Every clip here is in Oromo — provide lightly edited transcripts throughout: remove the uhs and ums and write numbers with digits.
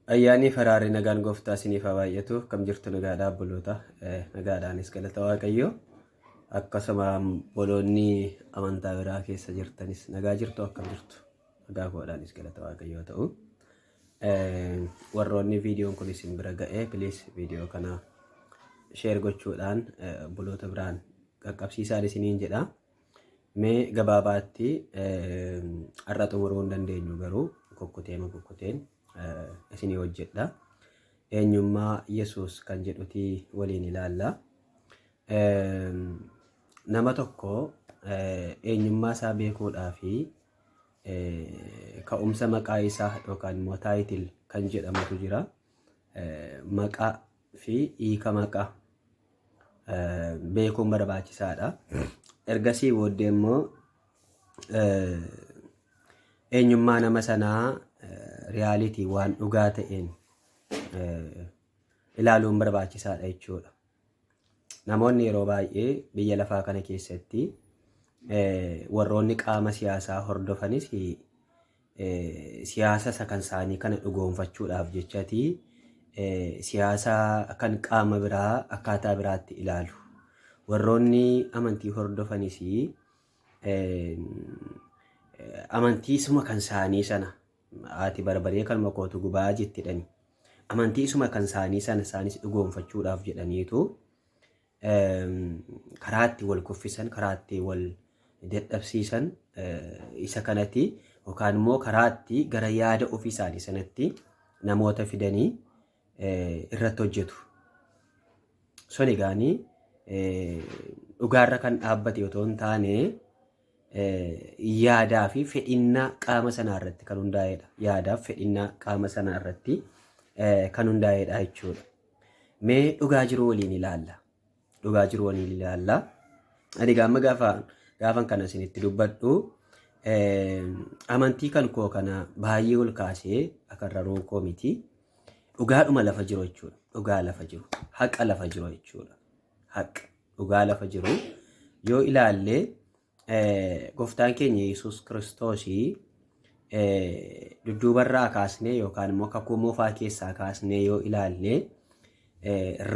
Ayyaanni faraarri nagaan gooftaa isiniif haa baay'atu. Akkam jirtu nagaadhaa obboloota. Nagaadhaanis galata Waaqayyoo. Akkasuma obboloonni amantaa biraa keessa jirtanis nagaa jirtu akkam jirtu. Nagaa koodhaanis galata Waaqayyoo ta'u. Warroonni viidiyoon kun isin bira ga'e please viidiyoo kana share gochuudhaan obboloota biraan qaqqabsiisaan isiniin jedha. Mee gabaabaatti har'a xumuruu hin dandeenyu garuu kukkuteema kukkuteen isinii hojjedha. Eenyummaa Yesuus kan jedhuti waliin ilaalla. Nama tokko eenyummaa isaa beekuudhaa fi ka'umsa maqaa isaa yookaan immoo title kan jedhamutu jira. Maqaa fi hiika maqaa beekuun barbaachisaadha. Ergasii booddee immoo eenyummaa nama sanaa reality waan dhugaa ta'een ilaaluun barbaachisaadha jechuudha. Namoonni yeroo baay'ee biyya lafaa kana keessatti warroonni qaama siyaasaa hordofanis siyaasa isa kan isaanii kana dhugoomfachuudhaaf jechati siyaasa kan qaama biraa akkaataa biraatti ilaalu. Warroonni amantii hordofanis amantii isuma kan isaanii sana haati barbaree kanuma kootu gubaa jettidhani. Amantii isuma kan isaanii sana isaanis dhugoomfachuudhaaf jedhaniitu karaa itti wal kuffisan, karaa itti wal dadhabsiisan isa kanatti yookaan immoo karaa itti gara yaada ofii isaanii sanatti namoota fidanii irratti hojjetu. Sun egaanii dhugaarra kan dhaabbate otoo hin taane yaadaa fi fedhinnaa qaama sanaa irratti kan hundaa'edha. Yaadaa fi fedhinnaa qaama sanaa irratti kan hundaa'edha jechuudha. Mee dhugaa jiru waliin ilaalla. Dhugaa jiru waliin ilaalla. Ani gaama gaafa gaafan kana isinitti dubbadhu amantii kan koo kana baay'ee ol kaasee akka raruu koo miti. Dhugaadhuma lafa jiru jechuudha. Dhugaa lafa jiru. Haqa lafa jiru jechuudha. Haqa dhugaa lafa jiru yoo ilaalle gooftaan keenya Yesuus Kiristoosii dudduubarraa kaasnee yookaan immoo kakuu moofaa keessaa kaasnee yoo ilaalle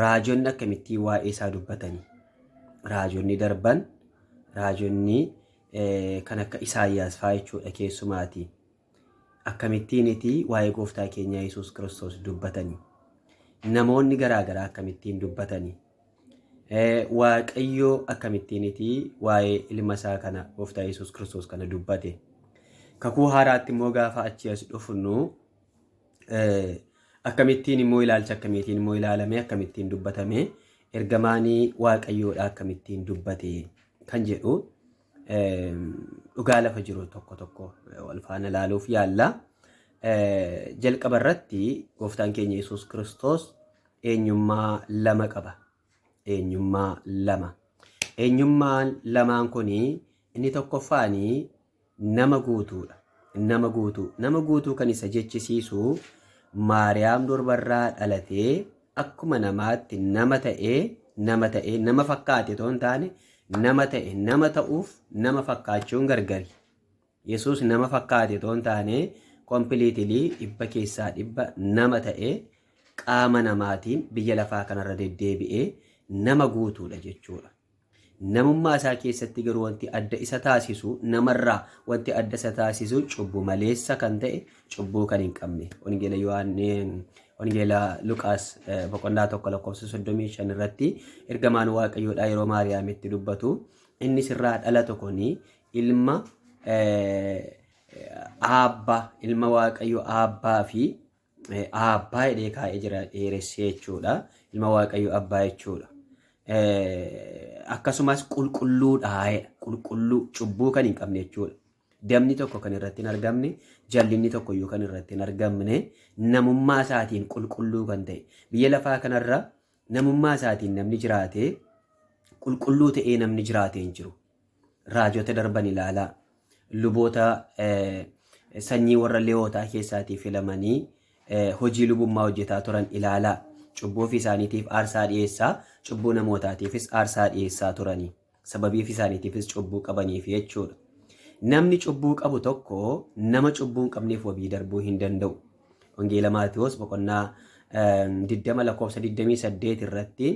raajonni akkamittiin waa'ee isaa dubbatanii raajonni darban raajonni kan akka Isaayyaas fa'aa jechuudha keessumaati akkamittiiniti waa'ee gooftaa keenyaa Yesuus Kiristoos dubbatanii namoonni garaagaraa akkamittiin dubbatanii Waaqayyo akkamittiiniti waa'ee ilma isaa kana gooftaa Yesuus Kiristoos kana dubbate. Kakuu haaraatti immoo gaafa achi as dhufnu akkamittiin immoo ilaalcha akkamiitiin immoo ilaalame akkamittiin dubbatame ergamaanii Waaqayyoodha akkamittiin dubbate kan jedhu dhugaa lafa jiru tokko tokko wal faana ilaaluuf yaalla. Jalqaba irratti gooftaan keenya Yesuus Kiristoos eenyummaa lama qaba. Eenyummaa lama. Eenyummaan lamaan kun inni tokkoffaan nama guutuudha. Nama guutuu. Nama guutuu kan isa jechisiisu Maariyaam durbarraa dhalatee akkuma namaatti nama ta'ee nama ta'ee nama fakkaate otoo hin taane nama ta'e nama ta'uuf nama fakkaachuun gargari. Yesuus nama fakkaate otoo hin taane completely 100% nama ta'e qaama namaatiin biyya lafaa kanarra deddeebi'ee nama guutuudha jechuudha. Namummaa isaa keessatti garuu wanti adda isa taasisu namarraa wanti adda isa taasisu cubbu maleessa kan ta'e cubbuu kan hin qabne. Wangeela Yohaanni Wangeela Luqaas boqonnaa 1 lakkoofsa 35 irratti ergamaan Waaqayyoodhaa yeroo Maariyaamitti dubbatu inni sirraa dhalatu kuni ilma aabbaa ilma Waaqayyo aabbaa fi aabbaa jedhee kaa'ee jira dheeressee jechuudha. Ilma Waaqayyo abbaa jechuudha. Akkasumas qulqulluudha jedha. Qulqulluu cubbuu kan hin qabne jechuudha. Dabni tokko kan irratti hin argamne, jallinni tokko iyyuu kan irratti hin argamne, namummaa isaatiin qulqulluu kan ta'e. Biyya lafaa kanarra namummaa isaatiin namni jiraate qulqulluu ta'ee namni jiraate hin jiru. Raajota darban ilaalaa. Luboota sanyii warra Lewootaa keessaatii filamanii hojii lubummaa hojjetaa turan ilaalaa. Cubbuu ofii isaaniitiif aarsaa dhiyeessaa, cubbuu namootaatiifis aarsaa dhiyeessaa turanii. Sababii ofii isaaniitiifis cubbuu qabaniif jechuudha. Namni cubbuu qabu tokko nama cubbuu hin qabneef wabii darbuu hin danda'u. Wangeela Maatiyoos boqonnaa 20 lakkoofsa 28 irratti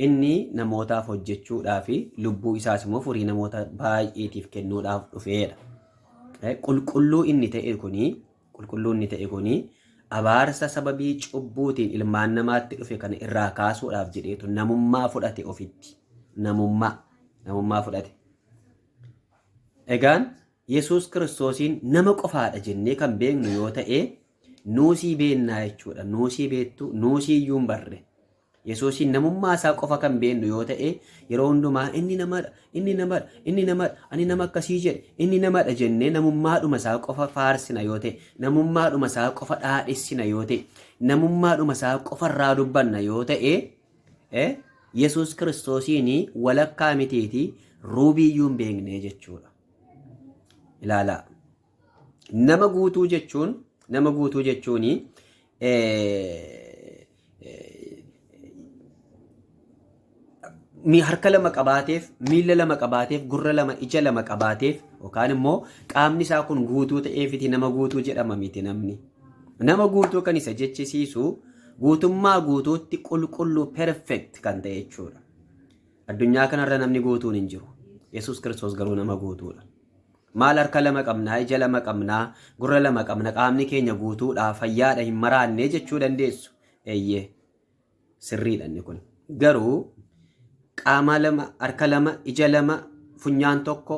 inni namootaaf hojjechuudhaa fi lubbuu isaas immoo furii namoota baay'eetiif kennuudhaaf dhufeedha. Qulqulluu inni ta'e kuni qulqulluu inni ta'e kuni abaarsa sababii cubbuutiin ilmaan namaatti dhufe kana irraa kaasuudhaaf jedheetu namummaa fudhate ofitti. Namummaa namummaa fudhate. Egaan Yesuus Kiristoosiin nama qofaadha jennee kan beeknu yoo ta'e nuusii beennaa jechuudha. Nuusii beektu nuusii iyyuu hin barre. Yesuusiin namummaa isaa qofa kan beeknu yoo ta'e yeroo hundumaa inni namadha, inni namadha, inni namadha, ani nama akkasii jedhe, inni namadha jennee namummaadhuma isaa qofa faarsina yoo ta'e, namummaadhuma isaa qofa dhaadhessina yoo ta'e, namummaadhuma isaa qofa irraa dubbanna yoo ta'e Yesuus Kiristoosiin walakkaa mitiiti ruubii iyyuu hin beekne jechuudha. Ilaalaa. Nama guutuu jechuun nama guutuu jechuun harka lama qabaateef, miila lama qabaateef, gurra lama, ija lama qabaateef yookaan immoo qaamni isaa kun guutuu ta'eefiti nama guutuu jedhama miti namni. Nama guutuu kan isa jechisiisu guutummaa guutuutti qulqulluu perfect kan ta'e jechuudha. Addunyaa kanarra namni guutuun hin jiru. Yesuus Kiristoos garuu nama guutuudha. Maal harka lama qabnaa, ija lama qabnaa, gurra lama qabna, qaamni keenya guutuudha, fayyaadha, hin maraanne jechuu dandeessu. Eeyyee, sirriidha inni kun. Garuu qaama lama, harka lama, ija lama, funyaan tokko,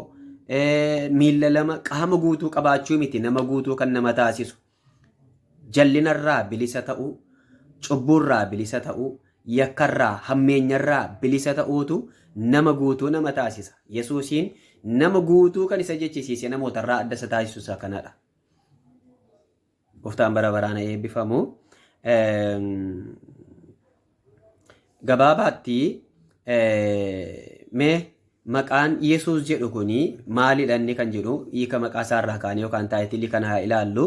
miilla lama, qaama guutuu qabaachuu miti nama guutuu kan nama taasisu. Jallinarraa bilisa ta'uu, cubbuurraa bilisa ta'uu, yakkarraa, hammeenyarraa bilisa ta'uutu nama guutuu nama taasisa. Yesuusiin nama guutuu kan isa jechisiise namootarraa adda isa taasisu isa kanadha. Gooftaan bara baraan haa eebbifamu. Gabaabaatti mee maqaan Yesuus jedhu kuni maalidha inni kan jedhu hiika maqaa isaarraa kaanee yookaan taayitilii kana haa ilaallu.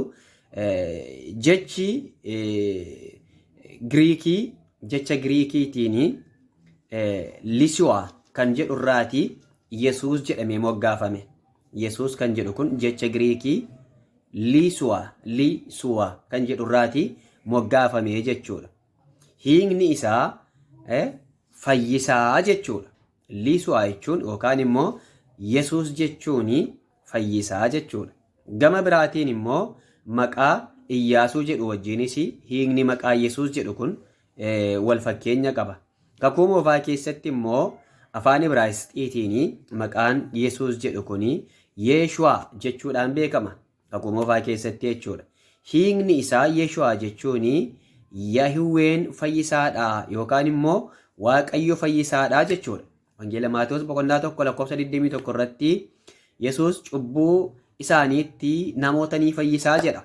Jechi Giriikii jecha Giriikiitiin Lisuwaa kan jedhu irraati Yesuus jedhamee moggaafame. Yesuus kan jedhu kun jecha Giriikii Lisuwaa Lisuwaa kan jedhu irraati moggaafame jechuudha. Hiikni isaa fayyisaa jechuudha. Lisuwaa jechuun yookaan immoo Yesuus jechuun fayyisaa jechuudha. Gama biraatiin immoo maqaa Iyyaasuu jedhu wajjinis hiikni maqaa Yesuus jedhu kun wal fakkeenya qaba. Kakuu Moofaa keessatti immoo afaan Ibraayisxiitiin maqaan Yesuus jedhu kun Yeeshuwaa jechuudhaan beekama. Kakuu Moofaa keessatti jechuudha. Hiikni isaa Yeshuwaa jechuun Yahiwween fayyisaadha yookaan immoo Waaqayyo fayyisaadha jechuudha. Wangeela Maatewos boqonnaa 1 lakkoofsa 21 irratti Yesuus cubbuu isaaniitti namoota ni fayyisaa jedha.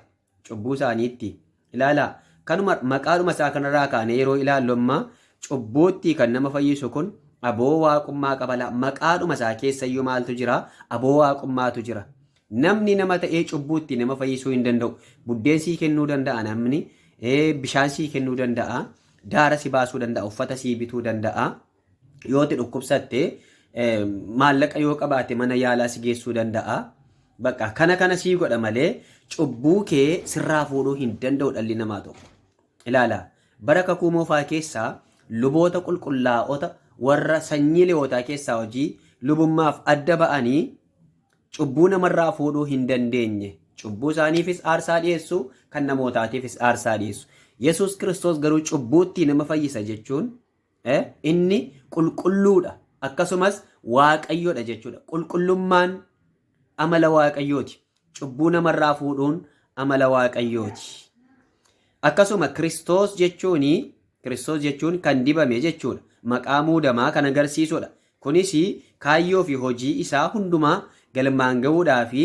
Cubbuu isaaniitti. Ilaalaa kanuma maqaadhuma isaa kanarraa kaanee yeroo ilaallu amma cubbuutti kan nama fayyisu kun aboo waaqummaa qaba. Maqaadhuma isaa keessayyuu maaltu jira? Aboo waaqummaatu jira. Namni nama ta'ee cubbuutti nama fayyisuu hin danda'u. Buddeen sii kennuu danda'a namni, bishaan sii kennuu danda'a, daara si baasuu danda'a, uffata sii bituu danda'a. Yoo ati dhukkubsatte maallaqa yoo qabaate mana yaalaa si geessuu danda'a. Bakka kana kana sii godha malee cubbuu kee sirraa fuudhuu hin danda'u dhalli namaa tokko. Ilaala bara kakuu moofaa keessaa luboota qulqullaa'ota warra sanyii Lewootaa keessaa hojii lubummaaf adda ba'anii cubbuu namarraa fuudhuu hin dandeenye. Cubbuu isaaniifis aarsaa dhiyeessu, kan namootaatiifis aarsaa dhiyeessu. Yesuus Kiristoos garuu cubbuuttii nama fayyisa jechuun inni qulqulluudha. Akkasumas Waaqayyoodha jechuudha. Qulqullummaan amala Waaqayyooti. Cubbuu namarraa fuudhuun amala Waaqayyooti. Akkasuma Kiristoos jechuun Kiristoos jechuun kan dibame jechuudha. Maqaa muudamaa kan agarsiisudha. Kunis kaayyoo fi hojii isaa hundumaa galmaan ga'uudhaa fi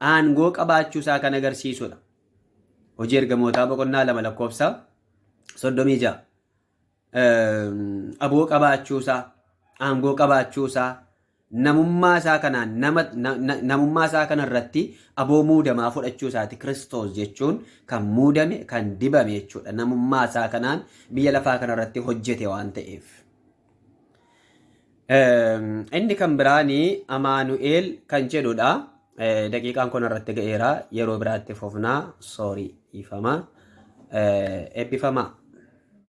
aangoo qabaachuu isaa kan agarsiisudha. Hojii Ergamootaa boqonnaa 2 lakkoofsa 36. Aboo qabaachuu isaa, aangoo qabaachuu isaa, namummaa isaa kanaan nama namummaa isaa kana irratti aboo muudamaa fudhachuu isaati. Kiristoos jechuun kan muudame, kan dibame jechuudha. Namummaa isaa kanaan biyya lafaa kana irratti hojjete waan ta'eef. Inni kan biraan Amaanu'eel kan jedhudha. Daqiiqaan kun irratti ga'eera. Yeroo biraatti fufnaa. Soorii dhiifama. Eebbifamaa.